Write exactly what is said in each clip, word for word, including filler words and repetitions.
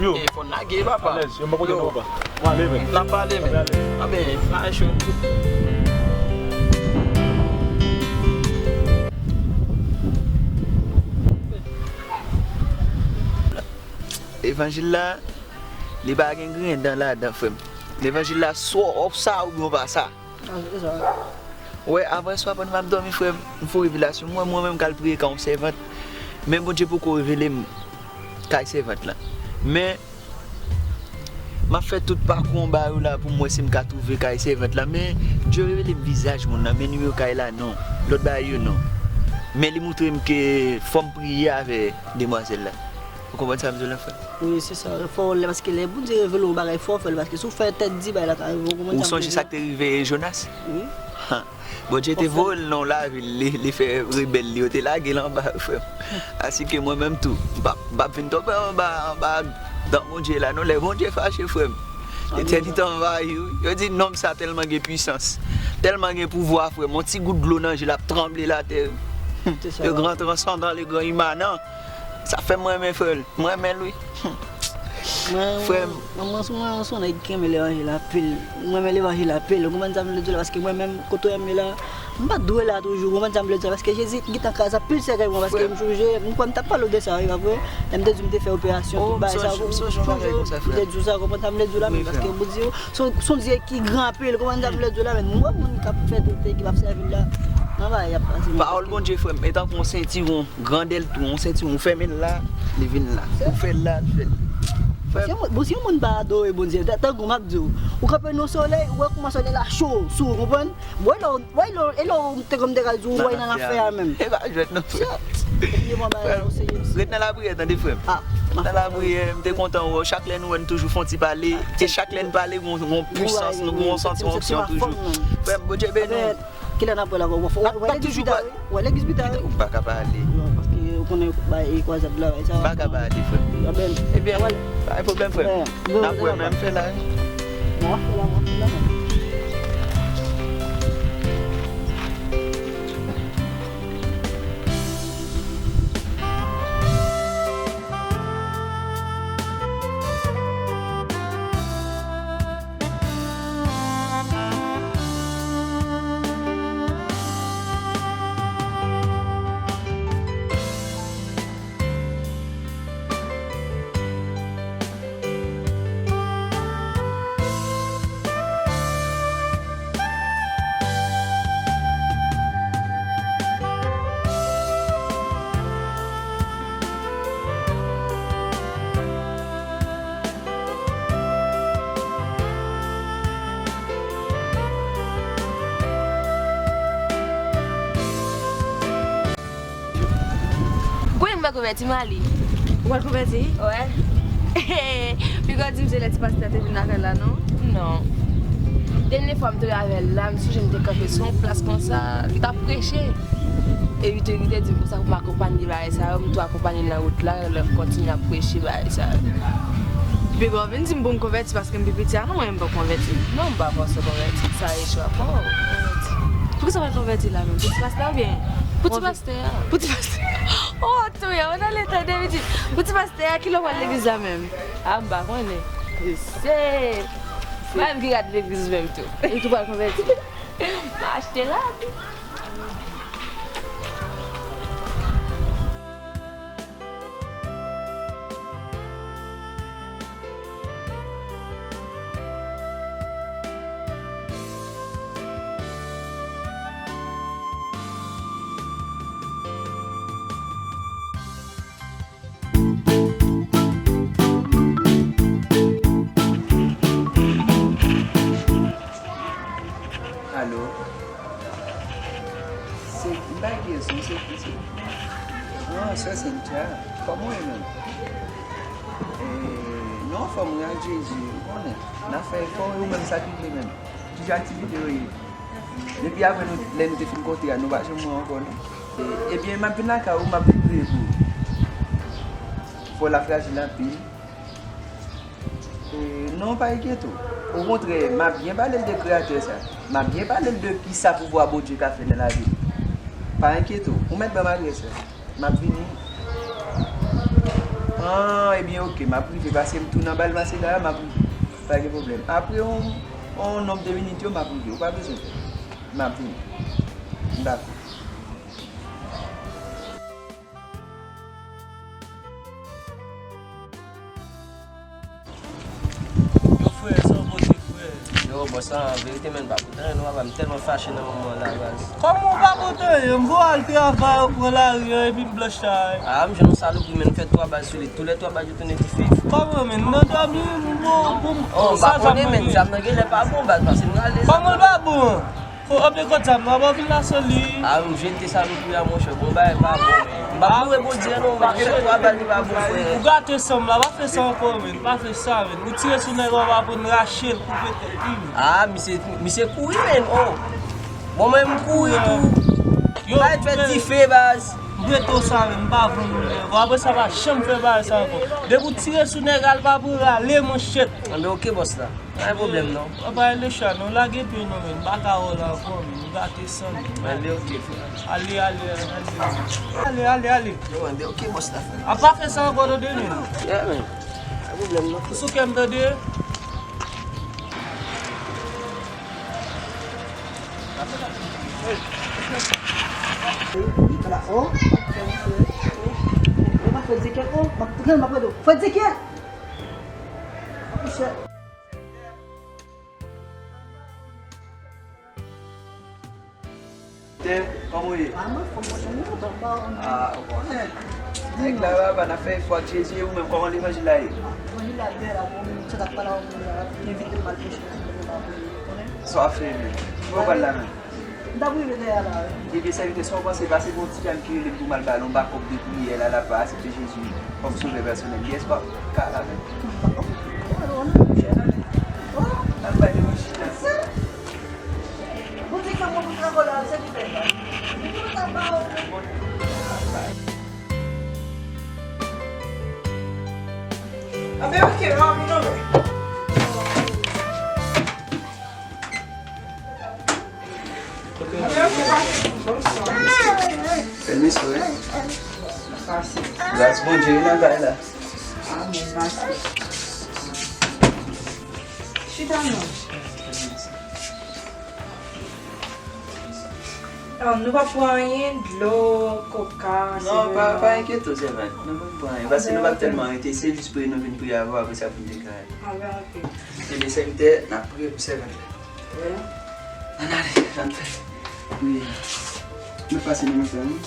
Yo. E, fò n lage, papa. Alèz, yo, m pa konte nou, papa. Mwen ale, men. N ap pale, men. Mwen ale. Anben, pa cho. Levanjil la, li pa gen grenn dan ladan, frè m. Levanjil la, swa w sa oubyen w pa sa. Ah, se sa. Wè, avan yè swa pandan m ap dòmi, frè m, m fè yon revelasyon. Mwen, mwen menm k al priye kay yon sèvant. Men Bondye poko revele m kay sèvant lan. Men, m ap fè tout pakou anba yo la pou m wè si m ka twouve kay sèvant lan. Men, Dye revele m vizaj moun nan, men nimewo kay la non. Lòt bagay yo non. Men li montre m ke fò m priye avè demwazèl la. Ou konprann sa m di w la, frè? Wi, se sa. Fò w lè, paske lè Bondye revele w yon bagay, fò w fè l, paske si w fè tèt di, bagay la ka rive w. Ou konprann sa m vle di la? Ou sonje sa k te rive Jonas? Wi. Ha. Bondye te voye l nan yon lavil, li, li fè rebèl li yo te lage l anba, frè m. Asike mwen menm tou, m p ap, m p ap vin tonbe anba, anba dan Bondye la, non, lè Bondye fache, frè m. Etènite anvayi, wi. Yo di nonm sa tèlman gen pwisans, tèlman gen pouvwa, frè m. Yon ti gout dlo nan je l ap tranble latè. Se sa. Le grand transcendant, le grand immanent. Sa fè m renmen frè l. M renmen l, wi. Mwen, frè m. Mwen, mwen, mwen se yon nèg ki renmen levanjil anpil. Mwen renmen levanjil anpil. Ou konprann sa m vle di w la? Paske mwen menm, kote w ye la, m pa t dwe la toujou. Ou konprann sa m vle di w la? Paske Jezi gentan kraze anpil sèkèy mwen. Paske m sonje, m kwè m t ap pale w de sa, wi, pa vre? Lè m te di w m te fè operasyon, tout bagay sa yo. M sonje yon bagay konsa, frè. M te di w sa, ou konprann sa m vle di w la? Wi, frè. Paske Bondye, se yon, se yon Dye ki gran anpil. Ou konprann sa m vle di w la? Men mwen, moun k ap fè tete, ki p ap sèvi l la, nan bagay y ap pase. Pawòl Bondye, frè m, e tankou yon sentiwon. Grandèl tou, yon sentiwon, ou fèmen l la, li vin la. Ou fè l la, li fè l. Frè m. Bon, si yon moun pa adore Bondye, ta-, tankou m ap di w, ou kanpe nan solèy, ou wè kòman solèy la cho sou ou, konprann? Bon, e lè w, e lè w, e lè w te konn te ka di w wè nan lafè a menm. E pa jwèt non, frè m. Frè m, ret nan lapriyè, tande, frè m. Nan lapriyè, m te kontan wè w. Chak lè nou wè, n toujou fè yon ti pale. E chak lè n pale, gon, gon pwisans, nou, gon santi yon onksyon toujou. Frè m, Bondye beni w. Kilè n ap wè la, wè, wè, wè legliz pita, wi. Wè legliz pita, wi. Ou pa ka pa ale. Non, paske ou konnen, bay, e kwazad la, bay, sa. M pa ka pa ale, frè m. Ebyen, pa gen pwoblèm, frè m. N ap wè, men m fè la, wi. N ap fè la, n ap fè la, men. Konvèti m ale. Ou pral konvèti? Wè. Piga w di m se lè ti pastè a te vin lakay la, non? Non. Dènye fwa m te wè avè l la, m sonje m te kanpe sou yon plas konsa, li t ap preche. E li te, li te di m konsa pou m akonpanye bagay sa yo, m tou akonpanye l nan wout la, lè m kontinye ap preche bagay sa yo. Piga w vin di m pou m konvèti paske m pi piti a, non, mwen menm m poko konvèti. Non, m pa fòse w konvèti, sa e chwa pa w. Poukisa w pral konvèti la menm? Pou ti pastè a oubyen? Pou ti pastè a. Pou ti pastè a. Oh, Toya, ou nan leta de midi. Pou ti pastè a, kilè w pral legliz la menm? A, m pa konnen. Se, se pa menm ki gad legliz menm tou. E ki pral konvèti? M achte lavi. Alo? Se, m pa gen sou, se, se, ah, sè Cynthia, kòman w ye menm? E, non, anfòm wi ak Jezi, ou konnen. N ap fè efò, e ou menm sa k rive menm? Ki jan aktivite yo ye? Depi apre nou, lè nou te fin kontre a, nou pa janm wè ankò, non. E, ebyen, m ap vin lakay ou, m ap vin priye pou ou. Fò w la frajil anpil. E, non, pa enkyete w. Okontrè, m ap byen pale l de Kreyatè sa. M ap byen pale l de kisa pouvwa Bondye ka fè nan lavi l. Pa enkyete w. Ou mèt ban m adrès la. M ap vini. Ah, ebyen, oke, m ap rive. Pase m tou nan bal Masegawa, m ap rive. Pa gen pwoblèm. Apre yon, yon nonb de minit yo, m ap rive. Ou pa bezwen pè. M ap vini. M dakò. Yo, frè, sa w pote, frè? Yo, bòs la, an verite, menm pa pote anyen non, papa, m tèlman fache nan moman an la, baz. Kòman w pa pote anyen? M voye al travay, ou pran lari an, epi m blanch sa a. Ah, m jwenn yon salopri, menm fè twa bal sou li, tou lè twa bal yo tounen dife. Kòman, menm? M nan dòmi, m bon, bon. Oh, m pa konnen, menm, zam nan genlè pa bon, baz, pase m rale zam nan. Kòman l pa bon? Ko, anpe kot zam nan, pa vin la sou li. Ah, m jete salopri a, monchè. Bon, bagay pa bon, men. M pa pou rebondye, non, monchè. Twa bal li pa bon, frè. Ou gate san m la, pa fè sa ankò, men. Pa fè sa, men. Ou tire sou nèg la, w ap aprann rache l, koupe tèt li, men. Ah, misye, misye kouri, men. Oh. Bon, mwen, m kouri tou. Yo, pa fè dife, baz. M prete w sa, men. M pa vann ou, men. Bon, apre sa, pa janm fè bagay sa ankò. Depi w tire sou nèg la, l pa pou rale, monchè. Anben, oke, bòs la. Pa gen pwoblèm, non. Anben, pa gen de chay, non. Lage pye w, non, men. M pa ka wè w la ankò, men. M gate san m. Anben, oke, frè. Ale, ale, ale. Ale, ale, ale. Yo, anben, oke, bòs la, frè. A pa fè sa ankò, tande, men. Yeah, men. Pa gen pwoblèm, non, frè. Ou sou kè m, tande. Freddy kèt, oh. Freddy kèt. Tè, kòman w ye? Ah, mwen, fò mwen jwenn yon baba, ou konnen. Ah, ou konnen. Nèg la, baba, n ap fè efò ak Jezi, e ou menm, kòman levanjil la ye? Ah, levanjil la bèl, a bon, moun sa k ap pale a moun la, envite m al preche nan levanjil la, ou konnen. Sa w ap fè, menm? Ou pral la, menm? M t ap rive dèyè la, wi. Ebyen, sèvitè, sa w panse, pase gon ti dam ki rele m pou m al ba l yon bakòp de priyè la, l ap aksepte Jezi kòm sovè pèsonèl li, èske w ap ka al avè l? M pa konn. Ou wè, ou wè, monchè, ale. Oh, al bay levanjil la. Bondye fè mwen pou travay la, sèvitè. Bondye ta ba ou. Anben, oke, mwen ap vin anmè. Anben, oke, pase. Bonswa. Pèmisyon, wi. Pase. Gras Bondye, wi, nan kay la. Amen, pase. Chita non. Ah, nou pa pran anyen, dlo, koka, non, pa, pa enkyete w, sèvant. Nou pa pran anyen. Pase nou pa tèlman rete, se jis priye nou vin priye avè w, apre sa pou n te ka ale. Anben, oke. Ebyen, sèvitè, n ap priye pou sèvant la. Wi. Ann ale, ann fè. Wi. Nou pase nan men frè nou.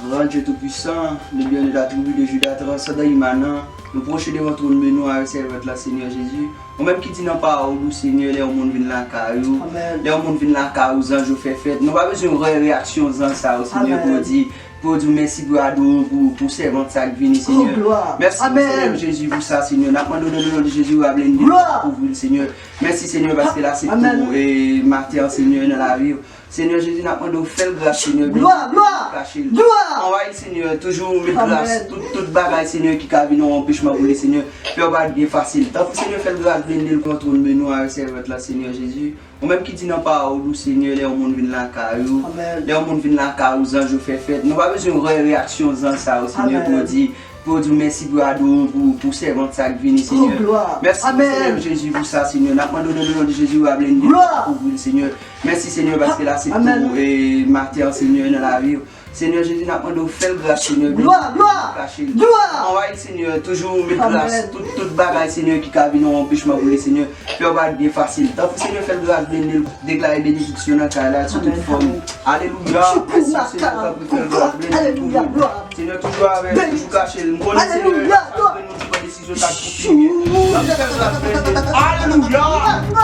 Gran Dye Toupisan, le Bien-Aimé de la tribu de Juda, transsandan, imanan, nou pwoche devan twòn men nou avèk sèvant la, Senyè Jezi. Ou menm ki di nan pawòl ou, Senyè, lè yon moun vin lakay ou, lè yon moun vin lakay ou, zanj yo fè fèt. Nou pa bezwen wè reyaksyon zanj sa yo, Senyè, pou yo di, Pou di w mèsi, pou adore w pou, pou sèvant sa k vini, Senyè. Mèsi, Senyè Jezi, pou sa, Senyè. N ap mande w nan non de Jezi, w a blende l, kouvri l, Senyè. Mèsi, Senyè, paske l asepte w, e, maten an, Senyè, nan lavi w. Senyè Jezi, n ap mande w fè l gras, Senyè, blende l, kache l. Anvayi l, Senyè, toujou met gras, tout, tout bagay, Senyè, ki ka vin yon anpechman pou li, Senyè. Fè yon bagay byen fasil. Tanpri, Senyè, fè l gras, blende l, kontwole nou avèk sèvant la, Senyè Jezi. Ou menm ki di nan pawòl ou, Senyè, lè yon moun vin lakay ou, lè yon moun vin lakay ou, zanj yo fè fèt. Nou pa bezwen wè reyaksyon zanj sa yo, Senyè, pou yo di, pou yo di w mèsi, pou yo adore w pou, pou sèvant sa k vini, Senyè. Mèsi, Senyè Jezi, pou sa, Senyè. N ap mande w nan non de Jezi, w a blende l, kouvri l, Senyè. Mèsi, Senyè, paske l asepte w, e, maten an, Senyè, nan lavi w. Senyè Jezi, n ap mande w fè l gras, Senyè, blende l, kache l. Anvayi l, Senyè, toujou met gras, tout, tout bagay, Senyè, ki ka vin yon anpechman pou li, Senyè. Fè yon bagay byen fasil. Tanpri, Senyè, fè l gras, blende l, deklare benediksyon nan kay la, sou tout fòm. Alelouya. Mèsi, Senyè, tanpri, fè l gras, blende l, kouvri l. Senyè, toujou avè l, toujou kache l. M konnen, Senyè, sa k vin nou ki pran desizyon sa k pou fini. Tanpri, fè l gras, blende l. Alelouya.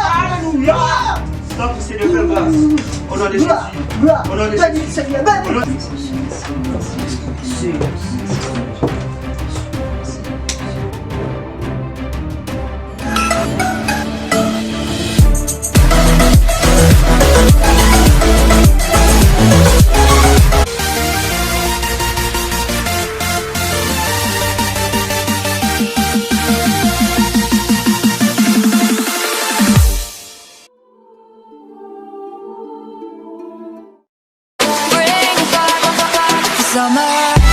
Alelouya. Tanpri, Senyè, fè l gras. O non de Jezi. O non de Jezi. O non de Jezi. Bring back the summer.